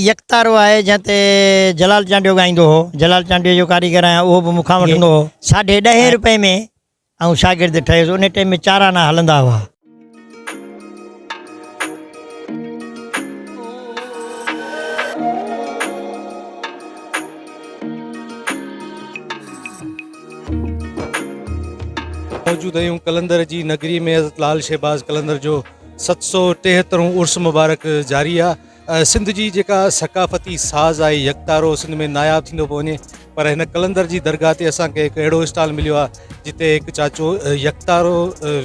يڪتارو آهي جنهن تي جلال چانڊيو ڳائيندو هو. جلال چانڊيو جو ڪاريگر آهيان اهو به مون کان وٺندو هو. ساڍي ڏهين روپئي ۾ آئون شاگرد ٺهيس. ان ٽيم ۾ چار آنا هلندا هئا. موجود آهيون قلندر جي نگري ۾ حضرت لال شهباز قلندر جو 773 عرس مبارڪ جاري آ. سنڌ جي جيڪا ثقافتي ساز آهي يڪتارو سنڌ ۾ ناياب ٿيندو پيو وڃي پر هن قلندر جي درگاهه تي اسان کي هڪ اهڙو اسٽال مليو آهي جتي هڪ چاچو يڪتارو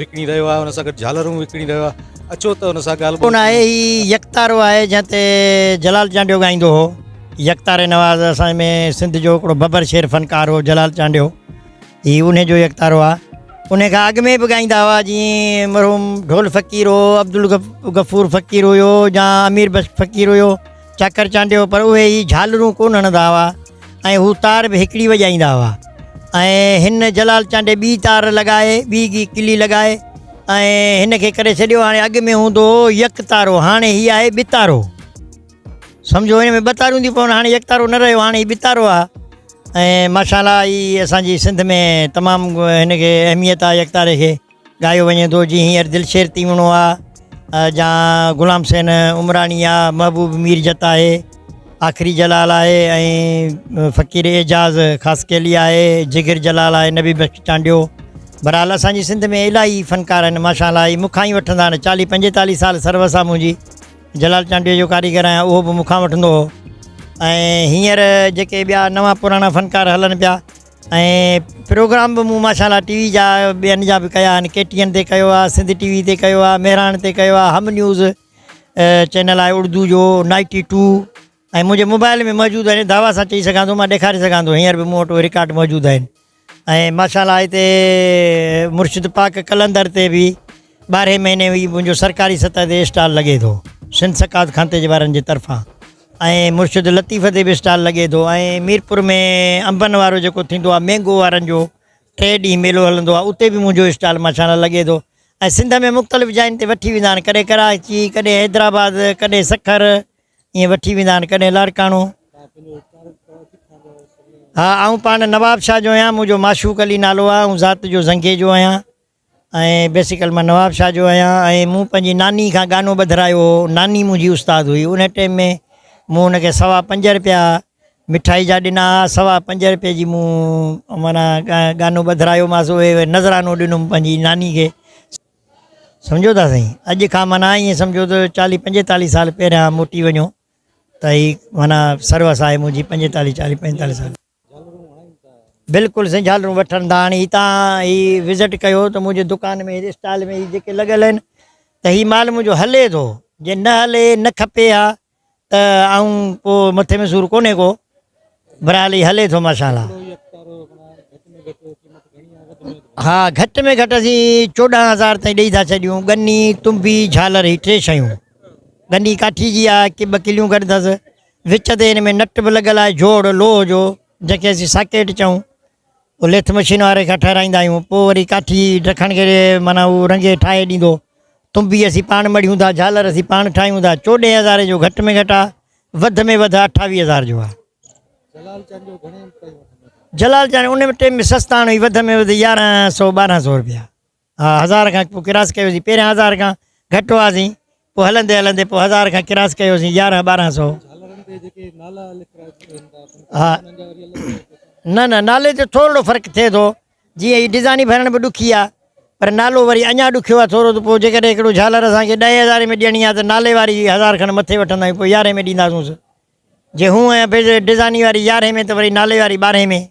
وڪڻي رهيو آهي ان سان گڏ جهالرون وڪڻي رهيو آهي اچو ته ان سان ڳالهه ٻولهه آهي هي يڪتارو آهي جنهن تي جلال چانڊيو ڳائيندو هو يڪتاري نواز اسان ۾ سنڌ جو هڪڙو ببر شير فنڪار هو جلال چانڊيو هي انهي جو يڪتارو آ. انهي کان اڳ ۾ به ڳائيندا هئا جيئن مرحوم ڍول فقير هو، عبدالغفور فقير هيو يا امير بخش فقير هيو، چاڪر چانڊيو پر اهي هي جهالرون ڪونه هڻندا هئا ۽ هو تار به هڪڙي وڄائيندا هئا ۽ هن جلال چانڊيي ٻي تار لڳائي ٻي ڪلي لڳائي ۽ هن کي ڪري ڇڏيو هاڻي اڳ ۾ هوندو هو يڪ تارو هاڻي هي آهي ٻه تارو. سمجهو هن ۾ ٻه تاريون ٿيون پون هاڻي يڪ تارو نه رهيو هاڻي هي ٻه تارو آ ۽ ماشاء الله هي اسان جي سنڌ ۾ تمام هن کي اهميت آ يڪ تاري کي ڳايو وڃي ٿو جيئن هينئر دلشير تيوڻو آ جا غلام حسين عمراڻي آ محبوب مير جت آهي آخري جلال آهي ۽ فقير اعجاز خاصخيلي آهي جگر جلال آهي نبي بخش چانڊيو بهرحال اسان جي سنڌ ۾ الاهي فنڪار آهن ماشاء الله هي مون کان ئي وٺندا آهن چاليهه پنجيتاليهه سال سروس آ منهنجي جلال چانڊيو جو ڪاريگر آهيان اهو به مون کان وٺندو هو ۽ هينئر جيڪي ٻيا نوان پراڻا فنڪار هلن پيا ۽ پروگرام به مون ماشاء الله ٽي وي جا ٻين جا به ڪيا آهن ڪي ٽي اين تي ڪيو آهي سنڌ ٽي وي تي ڪيو آهي مهراڻ تي ڪيو آهي هم نيوز چينل آهي اردو جو نائٽي ٽو ۽ منهنجي موبائل ۾ موجود آهن دعويٰ سان چئي سگهان ٿو مان ڏيکاري سگهان ٿو هينئر به مون وٽ اهي رڪارڊ موجود آهن ۽ ماشاء الله هتي مرشد پاڪ قلندر تي به ٻارهين مهيني هي منهنجو سرڪاري سطح تي اسٽال لڳي ٿو سنڌ ثقافت کاتي جي وارن جي طرفان ۽ مرشد لطيف تي به اسٽال لڳي ٿو ۽ ميرپور ۾ انبن وارو جيڪو ٿيندو آهي مينگو وارن جو ٽي ڏينهن ميلو هلندو آهي اتي به منهنجو اسٽال ماشاء الله لڳي ٿو ۽ سنڌ ۾ مختلف جاين تي وٺي ويندا آهن ڪڏهن ڪراچي ڪڏهن حيدرآباد ڪڏهن سکر ائين وٺي ويندا آهن ڪڏهن لاڙڪاڻو. ها آئون پاڻ نواب شاهه جو آهيان منهنجو معشوق علي نالو آهي آئون ذات جو زنگي جو آهيان ۽ بيسيڪل مان نواب شاهه جو آهيان ۽ مون پنهنجي ناني کان گانو ٻڌرايو هو ناني منهنجي استاد هئي ان ٽيم ۾ مون ان کي سوا پنج رپيا مٺائي جا ڏنا ها سوا پنج رپئي جي مون معنيٰ گانو ٻڌرايومانس اهي نذرانو ڏنم پنهنجي ناني کي سمجهو ٿا سائين اڄ کان معنيٰ ائين سمجهو ته چاليهه پنجيتاليهه سال پهريان موٽي وڃو ته هي معنيٰ سروس آهي منهنجي پنجيتاليهه چاليهه پنجيتاليهه سال بلڪل سائين جهالرون وٺن ٿا هاڻي هتان هي وزٽ ڪيو ته منهنجي دڪان ۾ اسٽال ۾ هي جيڪي لڳل آهن ته هي مال منهنجو هلي ٿو جي نه هلي نه کپي ها ته آئون پوء مٿي ۾ سور ڪونهي ڪو بهرحال هي هلي ٿو ماشاء الله. ها گهٽ ۾ گهٽ اسين 14000 تائين ڏئي ٿا ڇڏيون ڳني تنبي جهالر هي ٽي شيون ڳني ڪاٺي جي آهي ڪي ٻه ڪليون گڏ اٿس وچ تي هن ۾ نٽ به لڳل آهي جوڙ لوهه جو جنهن کي اسين ساڪيٽ چئون پوء ليٿ مشين واري کان ٺهرائيندا آهيون پوء وري ڪاٺي ڊکڻ کي معنيٰ هو رنگي ٺاهي ڏيندو تنبي اسين پاڻ مڙهيون ٿا جهالر اسين پاڻ ٺاهيون ٿا چوڏهين هزاري جو گهٽ ۾ گهٽ آهي وڌ ۾ وڌ اٺاويهه هزار جو آهي. جلال چانڊيو ان ٽيم ۾ سستا هئي وڌ ۾ وڌ يارهن سو ٻارهن سو روپيا ها هزار کان پوء ڪراس ڪيوسين پهريان هزار کان گهٽ هئاسين پوء هلندي هلندي پوء هزار کان ڪراس ڪيوسين يارهن ٻارهن سو ها نه نه نالي تي ٿورڙو فرق ٿئي ٿو جيئن هي ڊزائني ڀرڻ به ڏکي آ پر نالو وري اڃا ڏکيو آ ٿورو ته پوء جيڪڏهن هڪڙو جهالر اسان کي ڏهين هزارين ۾ ڏيڻي آ ته نالي واري هزار کن مٿي وٺندا آهيون پوء يارهين ۾ ڏينداسونس جي هونء ڊزائني واري يارهين ۾ ته وري نالي واري ٻارهين ۾.